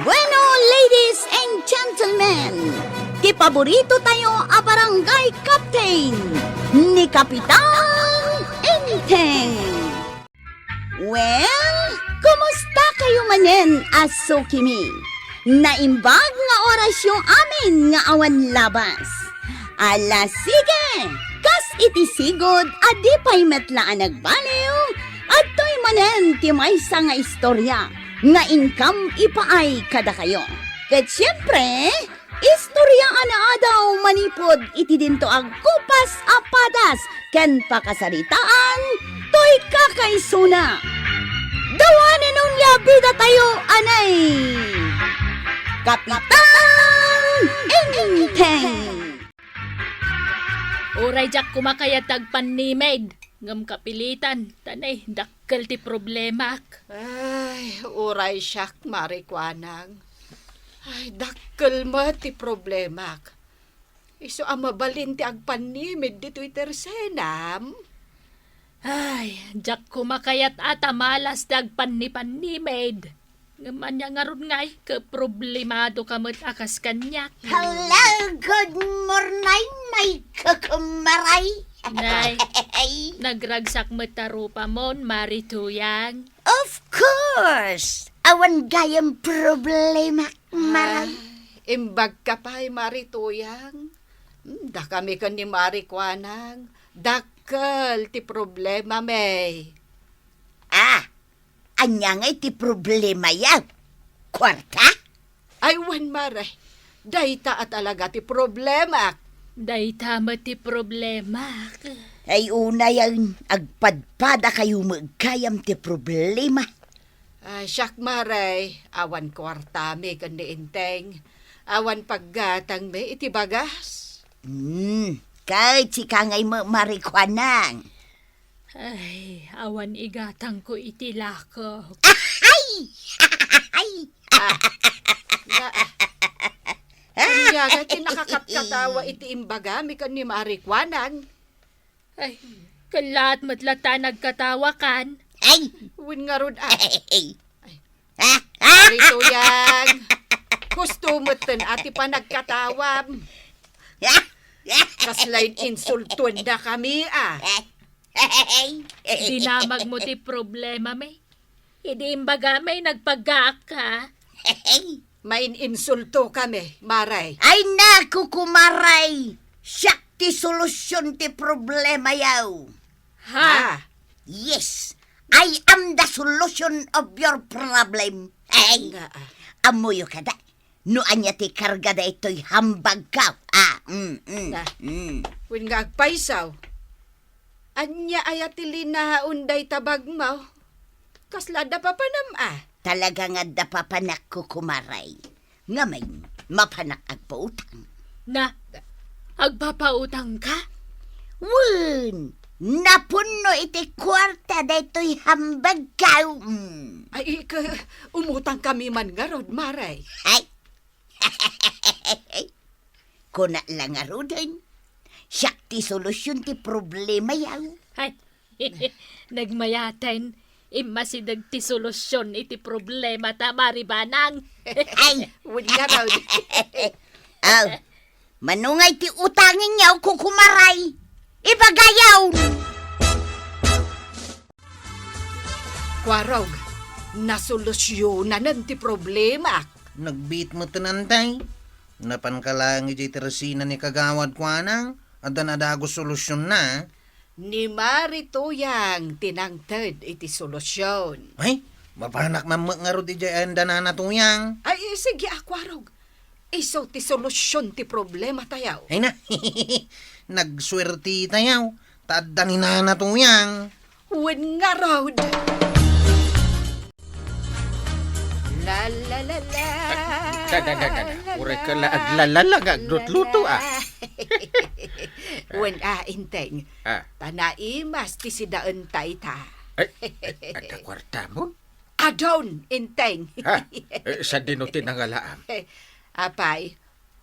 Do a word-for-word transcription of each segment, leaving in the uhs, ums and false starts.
Bueno, ladies and gentlemen, ti paborito tayo a barangay captain, ni Kapitan Enteng. Well, kumusta kayo manen a sukimi? Naimbag nga orasyo amin nga awan labas. Ala, sige! Kas iti sigud a di pay met la a nagbaliw, adtoy manen ti maysa nga istorya nga inkam ipaay kadakayo. Ket siempre, istorya a naadaw manipud iti dinto a gupas a padas ken pakasaritaan toy kakaisuna. Dawanen onia bidatayo, anay! Kapitan Enteng! Uray diak koma kayat ti agpannimed, ngem kapilitan, ta ne, dakkel ti problemak. Ay, uray siak, Mari Kuanang. Ay, dakkel met ti problemak. Isu a mabalin ti agpannimed ditoy tersenam. Ay, diak koma kayat a ta malas ti agpannipannimed. Ngem ania ngarud ngay, ket problemado ka met a kas kaniak. Hello, good morning, my kukumaray. Nay, nagragsak met ta rupamon, Mari Tuyang. Of course! Awan gayam problema, Maray. Ah, imbag ka pay, Mari Tuyang. Hmm, dakami ken ni Mari Kuanang, dakkel ti problemami. Ah, ania ngay ti problemayo? Kuarta? Ay, wen, Mare, dayta a talaga ti problemak. Dayta met ti problemak. Ay, unayen, agpadpadakayo met gayam ti problema. Ay, siak, Mare, awan kuartami ken ni Enteng. Awan paggatangmi iti bagas. Hmm, ket sika ngay met, Mari Kuanang. Ay, awan igatangko iti lakok. Ay! Ay! Ah, na, ania nga ti nakakatkatawa iti imbagami ken ni Mari Kuanang? Ay, kallaat met latta nagkatawa kan? Ay! Wen ngarud, ah. Ay. Ay. Ah, ah. Mari Tuyang, husto metten a ti panagkatawam. Ah, ah. Kasla insultuendakami, ah. Ay. Dinamagmo ti problemami. Idi imbagami, nagpagaak ka. Ay. Maininsultokami, Maray. Ay, naku, kumaray! Siak ti solusion ti problemayo. Ha? Ha? Yes, I am the solution of your problem. Ay, nga, ah. Ammoyo kada, no ania ti karga daytoy hambagko. Ah, mm, mm, na. Mm. Wen nga agpayso. Ania aya ti linaon dayta bagmo? Kasla adda papanam, ah? Talaga nga adda papanak, kukumaray. Ngamin, mapanak agpautang. Na, agpapautang ka? Wen, napunno iti kuarta daytoy hambagko. Mm. Ay, ika, umutang kami man ngarud, Maray. Ay. Kuna la ngaruden, siak ti solusion ti problemayo. Ay, nagmayaten, immasideg ti solusion iti problemata, Mari Banang. Ay, wen ngarud. Aw, mano ngay ti utangenyo, kukumaray? Ibagayo! Kuarog, nasolusionanen ti problemak. Nagbiit metten, Enteng. Napanka laeng idiay tersena ni Kagawad Kuanang, addan a dagus solusionna. Ni Mari Tuyang ti nangted iti solusion. Ay, mapanak man met ngarud idiay ayan da Nana Tuyang. Ay, sige a, Kuarog. Isu ti solusion ti problematayo. Ay na, nagsuertitayo, ta adda ni Nana Tuyang. Wen ngarud. La, la, la, la. Da, da, da, da, da. Uray ka la aglalala nga aglutluto, ah. Wen, ah, Enteng. Ah. Ta naimas ti sidaenta ita. Ay, ay, adda kuartamon? Adun, Enteng. Ha? Eh, sadino ti nangalaam? Apay,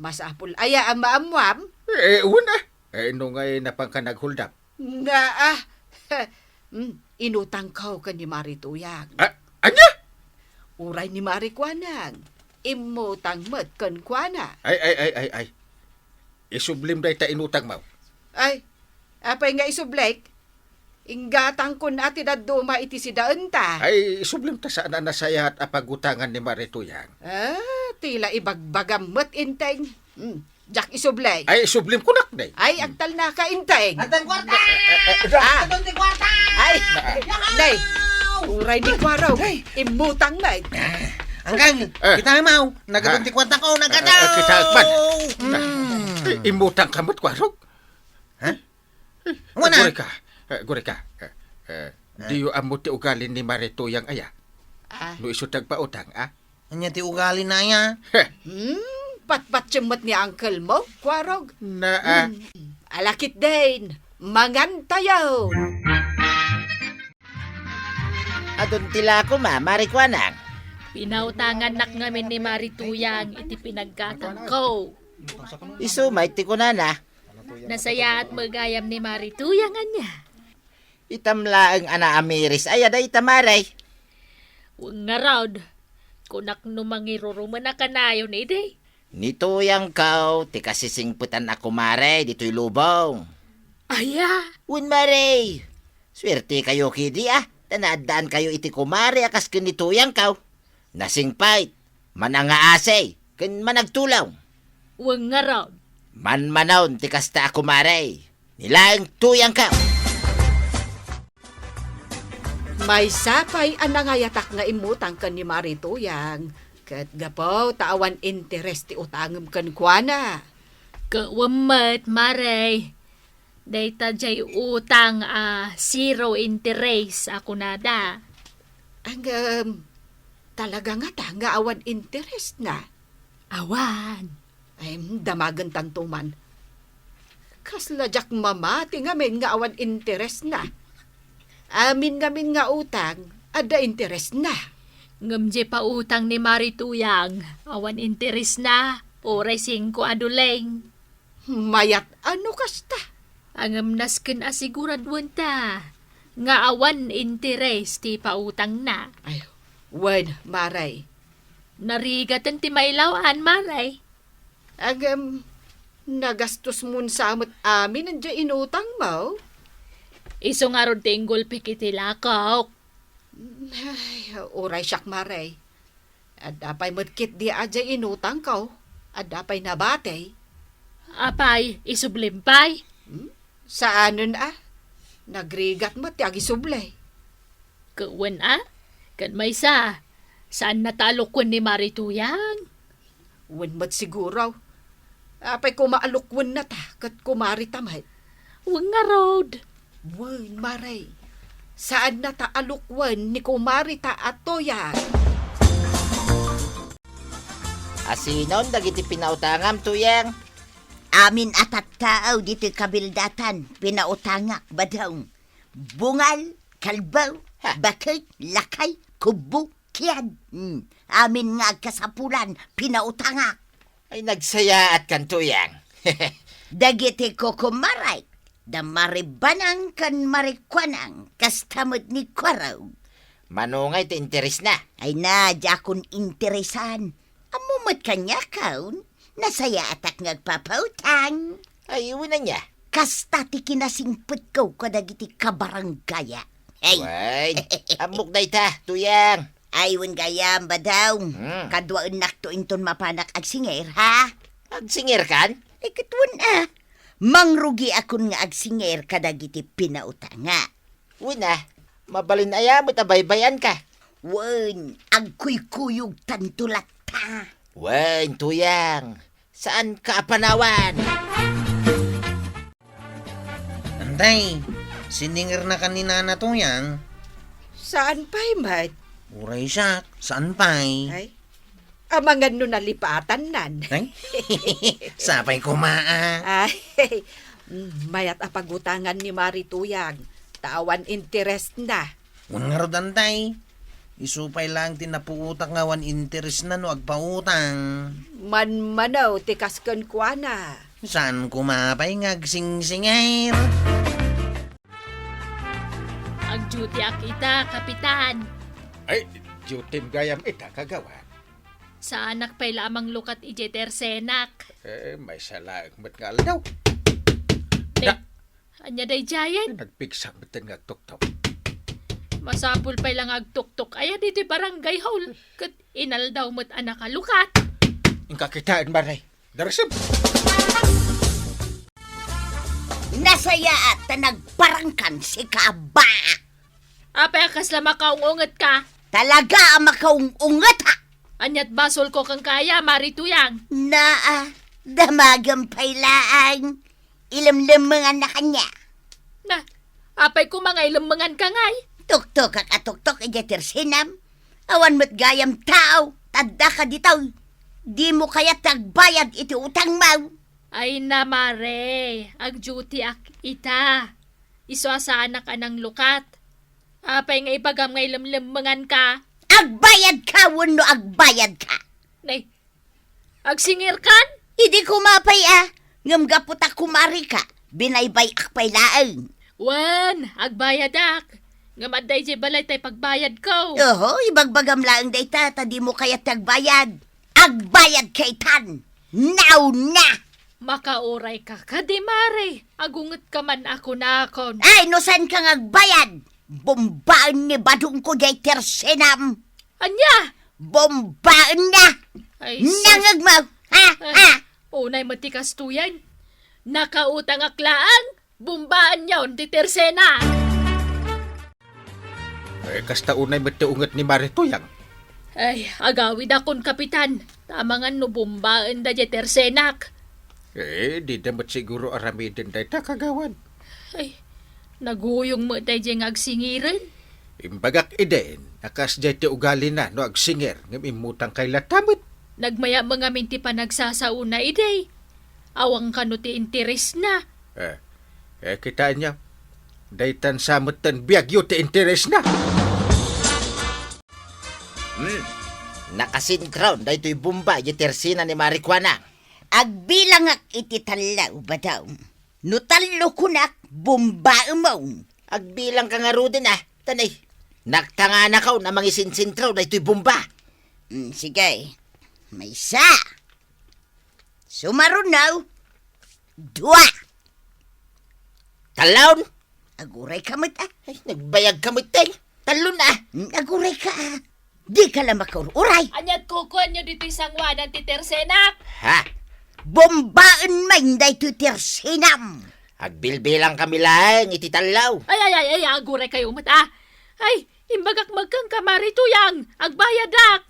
masapul aya a maammuam? Eh, wen, ah. Eh, no ngay napanka naghuldap? Nga, ah. Hmm, inutangko ken ni Mari Tuyang. Ah, ania? Uray ni Mari Kuanang. immutang met kenkuana. Ay, ay, ay, ay, ay. Isublim dayta inutangmo. Ay, apay nga isublik? Inggatangkon a ti dadduma iti sidaenta. Ay, isublim ta saan a nasayaat a pagutangan ni Mari Tuyang. Ah, tila ibagbagam met, Enteng. Hmm, diak isubli. Ay, isublim kunak, day. Ay, agtalnaka, Enteng. Addan kuarta! Eh, eh, eh, Ah. Addan ti kuarta! Ay, Yahaw! Nay, uray ni Kuarog, Ay. Immutang met. Ah, anggang, Eh. Kita maw, nagadun Ah. ti kuarta ko, Ah, nagadun! ah, kita, man. Mm. Eh, immutang ka met, Kuarog? Ha? Wana. Gurika, eh, gurika. Eh, eh, Ah. Diyo ammo ti ugali ni Mari Tuyang aya? Ah. No isu ti agpautang, ah? Ania ti ugalina aya? Heh. Hmm, patpatiem met ni uncle mo, Kuarog. Na, ah. Hmm. Ala ketdin, mangantayo. Adun ti la koma, Mari Kuanang. Pinautangannak ngamin ni Mari Tuyang iti pinaggatangko. Isu met ti kunana. Nasayaat met gayam ni Mari Tuyang ania. Itam laeng a naamiris aya dayta, Mari. Wen ngarud, kunak no mangirurumen a kanayon idi. Ni Tuyangko ti kasisingpetan a kumare ditoy lubong. Aya? Wen, Mari. Suertekayo kidi, ah, ta naaddaankayo iti kumare a kas ken ni Tuyangko. Nasingpet, manangaasi, ken managtulong. Wen ngarud. Manmanon ti kasta a kumare. Ni laeng Tuyangko. Maysa pay a nangayatak nga immutang ken ni Mari Tuyang, ket gapu ta awan interes ti utangem kenkuana. Ket wen met, Mari, dayta diay utang a zero interest a kunada. Ngem, talaga ngata nga awan interestna? Awan. Ay, damagentanto man. Kasla diak mamati ngamin nga awan interestna. Amin ngamin nga utang, adda interestna. Ngem diay pautang ni Mari Tuyang, awan interestna, uray singko a duleng. Mayat a no kasta. Ngem nasken a siguraduenta nga awan interes ti pautangna. Ay, wen, Mari. Narigaten ti mailawan, Mari. Ngem, nagastosmon sa met amin diay inutangmo? Isu ngarud ti inggulpik iti lakok. Ay, uray siak, Mari. Adda pay met ketdi a diay inutangko. Adda pay nabati. Apay, isublim pay? Hmm? Saanen a. Nagrigat met ti agisubli. Ket wen a? Ket maysa, saanna ta alukwen ni Mari Tuyang? Wen met siguro. Apay koma alukwennata ket kumarita met? Wen ngarud. Wen, Mari. Saannata alukwen ni kumarita a Tuyang. Asinon dagiti pinautangam, Tuyang? Amin a tattao ditoy kabildatan, pinautangak, Badong. Bungal, kalbaw, Ha? Baket, lakay, kubbo, kiad. Hmm. Amin nga agkasapulan, pinautangak. Ay, nagsayaatkan, Tuyang. Dagiti kukumarek, da Mari Banang ken Mari Kuanang, kasta met ni Kuarog. Mano ngay ti interesna? Ay na, diakon interesan. Ammo met kaniakon, nasayaatak nga agpapautang. Ay, wen ania? Kasta ti kinasingpetko kadagiti kabaranggaya. Hey. Wen, ammok dayta, Tuyang. Ay, wen gayam, Badong. Hmm. Kaduaennakto inton mapanak agsingir, ha? Agsingirkan? Ay, ket wen a. Mangrugiakon nga agsingir kadagiti pinautanga. Wen a, mabalin aya met a baybay-anka? Wen, agkuykuyogtanto latta. Wen, Tuyang, saanka a panawan. Antay, siningirnakan ni Nana Tuyang? Saan pay met? Uray siak, saan pay? Ay, amangan no nalipatannan. Ay? Sapay koma a. Ay, mm, mayat a pagutangan ni Mari Tuyang, ta awan interestna. Wen ngarud, antay, isu pay laeng ti napuotak nga awan interesna no agpautang. Manmanaw ti kas kenkuana. Saan koma pay nga agsingsingir? Agdutiak ita, Kapitan. Ay, dutim gayam ita, Kagawad. Saanak pay la a manglukat idiay tersenak. Eh, maysa laeng met nga aldaw. Ne, Da- anya daydiayen? Nagpigsa metten nga agtuktok. Masapul pay la nga agtuktok aya ditoy barangay hall. Ket inaldaw met a nakalukat. Inka kitaen, Mare. Darasem. Nasayaat ta nagparangkan si Kaba. Apay a kasla makaung-unget ka? Talaga a makaung-unget, ha? Aniat basol ko ken kaya, Mari Tuyang? Naa, damagem pay laeng. Ilemlemmengan na kanya. Na, apay ko mangailemmengan ka ngay? Tuktok a tuktok idiay tersenam. Awan met gayam tao, tadda ka ditoy. Di mo kayat ti agbayad iti utangmo. Ay na, Mare, agduty ak ita. Isu a saanak a nanglukat. Apay nga ibagam nga ilemlemmengan ka? Agbayad ka wenno agbayad ka? Nay, agsingir kan? Idi kumapay a, ngem gapu ta kumari ka, binaybay-ak pay laeng. Wen, agbayadak. Ngem adda idiay balay tay pagbayad ko. Oho, ibagbagam laeng dayta, ta di mo kayat ti agbayad. Agbayad ka itan. Now na! Makauray ka kadi, Mare. Agunget ka man a kunakon. Ay, no saan ka nga agbayad? Bombaen ni badongko diay tersenam. Ania? Bombaen na! Ay, sus. Nangegmo! Ha? Ay, ha? Unay met ti kastoyen. Nakautangak laeng. Bombaenyon ti tersena. Eh, kasta unay met ti unget ni Mari Tuyang. Ay, agawidakon, Kapitan. Tamangan no bombaenda diay tersenak. Eh, dida met siguro aramiden dayta, Kagawad. Ay, naguyong met daydiay nga agsingiren. Imbagak idin a kasdiay ti ugalina no agsingir ngem immutang kay latta met. Nagmayat met ngamin ti panagsasaona idi. Awan kano ti interesna. Eh, eh, kitaenyo. Daytan sa metten biagyo ti interesna. Hmm. Nakasentron daytoy bomba iti tersena ni Mari Kuana. Agbilangak iti tallo, Badong. No tallo kunak, bombaemon. Agbilang ka ngaruden, a. Tanay. Naktanganakaw a mangisensentro daytoy bomba. Mm, sige. Maysa. Sumaruno. Dua. Talon. Aguray ka met, a. Ay, nagbayag ka met, ay. Talon, a. Mm, aguray ka, a. Di ka la makaur-uray. Aniat kukuanyo ditoy sanguanan ti tersenak? Ha? Bombaen man daytoy tersenam. Agbilbilang kami laeng iti tallo. Ay, ay, ay, ay, aguray kayo met, a. Ay, imbagak met kenka, Mari Tuyang, agbayadak.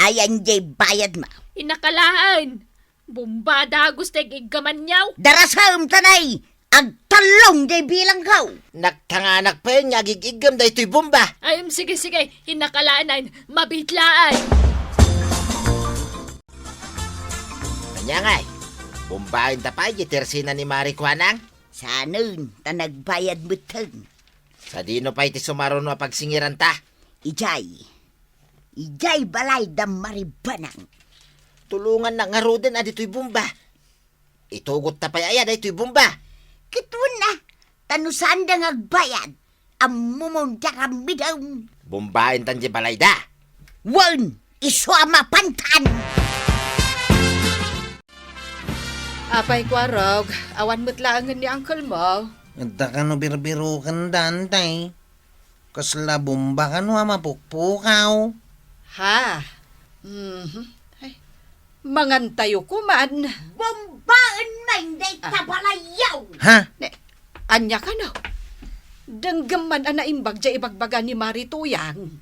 Ayan jay bayadmo. Inakalaen. Bomba dagus ti ig-iggamanyo. Darasem tanay, agtallong jay bilangko. Naktanganak pay nga agig-iggam daytoy bomba. Ay, um, sige, sige. Inakalaen, ay, mabitlaen. Ania ngay, bombaen ta pay jay tersena ni Mari Kuanang? Saanen, ta nagbayad metten. Sadino pay ti sumaruno a pagsingiranta? Ijay. Ijay balay da Mari Banang. Tulongannak ngaruden a ditoy bomba. Itugotta pay aya daytoy bomba? Ket wen a, ta no saanda nga agbayad, ammomon ti aramidem. Bombaentan jay balayda. Wen, isu a mapantan. Apay, Kuarog, awan met laengen ni uncle mo? Adda kano birbirokenda, Antay? Kasla bomba kano a mapukpukaw? Ha? Mhm. Ay, mangantayo koman. Bombaen man dayta Ah. balayyo! Ha? Ne, ania kano? Denggem man a naimbag jay ibagbaga ni Mari Tuyang.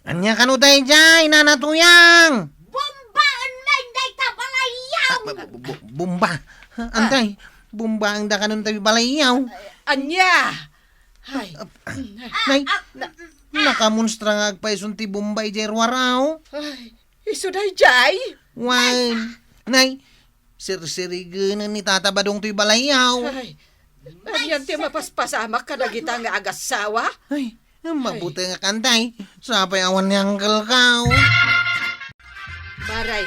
Ania kano dayjay, Nana Tuyang? Bombaen man dayta balayyo! Ah, bu-, bu-, bu-, bomba. Ah. Antay, bombaenda kanon tay balayyo. Ania? Ay. Nay, na-, nakamonstra nga agpayson ti bomba idiay ruar, aw. Ay, isu dayjay? Wen, nay, sirsirigenen ni Tata Badong toy balayyo. Ay, anian ti mapaspasamak kadagita nga agassawa? Ay, mabutengak, Antay. Sapay awan ni uncle ko. Maray,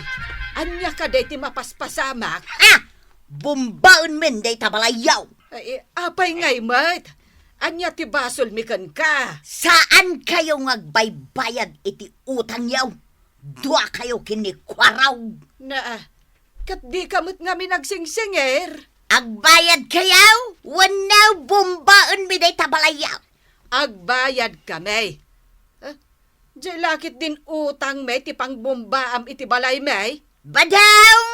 ania kadi ti mapaspasamak? Ah! Bombaen men dayta balayyo! Ay, apay ngay met? Ania ti basolmi kenka? Saan kayo nga agbaybayad iti utangyo? Duakayo ken ni Kuarog. Na, ket dika met ngamin agsingsingir? Agbayadkayo wenno bombaenmi dayta balayyo? Agbayadkami. Ah, diay la ket din utangmi ti pangbombaam iti balaymi? Badong!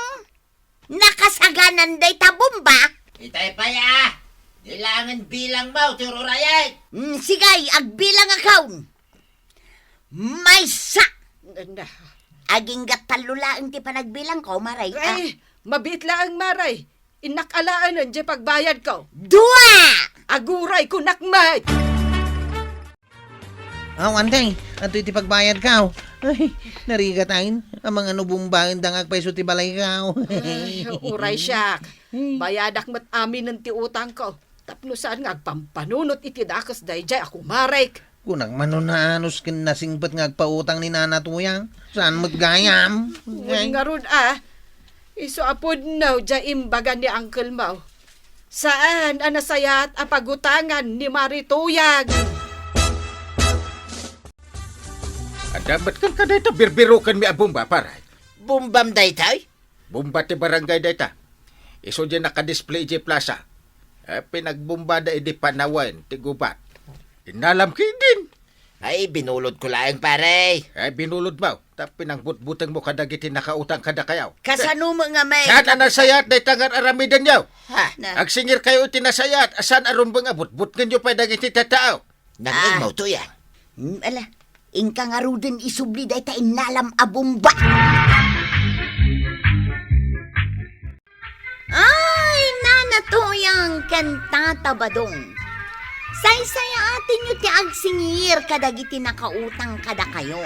Nakasaganan dayta bomba? Itay pay a! Di laengen bilangmo ti ururayek! Mm, sige, agbilangakon. Maysa! Na. Agingga tallo laeng ti panagbilangko, Maray, a? Ay, mabiit laeng, Maray. Innak alaenen diay pagbayadko. Dua! Aguray, kunak met! Aw, Ante, adtoy ti pagbayadko. Ay, narigat amin. Amangan no bombaenda nga agpayso ti balayko. Ay, uray siak. Bayadak met aminen ti utangko. Tapno saan nga agpampanunot iti dakes daydiay a kumarek. Kunak man no naanus ken nasingpet nga agpautang ni Nana Tuyang. Saan met gayam? Wen ngarud a, isu a pudno diay imbaga ni uncle mo. Saan a nasayaat a pagutangan ni Mari Tuyang. Adda met kenka dayta birbirokenmi a bomba, pare? Bombam daytoy? Bomba ti barangay dayta. Isu diay nakadisplay idiay plaza. Eh, pinagbombada idi panawen ti gubat. Innalam ketdin. Ay, binulodko laeng, pare. Ay, binulodmo. Ta pinangbutbutengmo kadagiti nakautang kadakayo. Kasano met nga may... Saan a nasayaat dayta nga ar-aramidenyo? Ha? Na. Agsingirkayo iti nasayaat, a saan a rumbeng a butbutngenyo pay dagiti tattao. Nangin Ah. mo, Tuyang. Hmm, ala, inka ngaruden isubli dayta innalam a bomba. Ay, Nana Tuyang ken Tata Badong. Saysayaatenyo ti agsingir kadagiti nakautang kadakayo.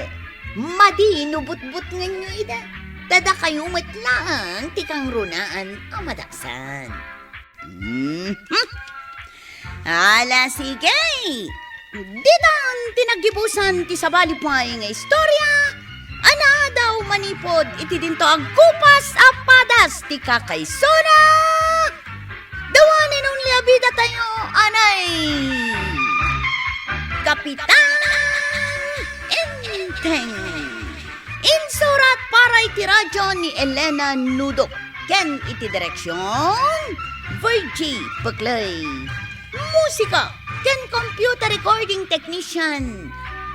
Madi no butbutngenyo ida. Ta dakayo met laeng ti kangrunaan a madaksan. Mhm. Ala, sige. Ditan ti naggibusan ti sabali pay nga istorya a naadaw manipud iti dinto agkupas a padas ti kakaisuna. The one and only a bidatayo, anay Kapitan Enteng. Insurat para iti radyo ni Elena Nudok. Ken iti direksion, Virgie Peclay. Musika ken computer recording technician,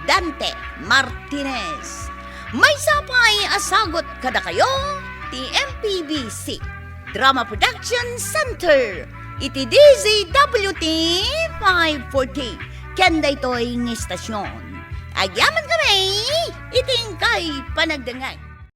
Dante Martinez. Maysa pay a sagut kadakayo ti M P B C Drama Production Center iti D Z W T five forty. Ken daytoy nga istasyon, agyamankami iti inkay panagdengngeg.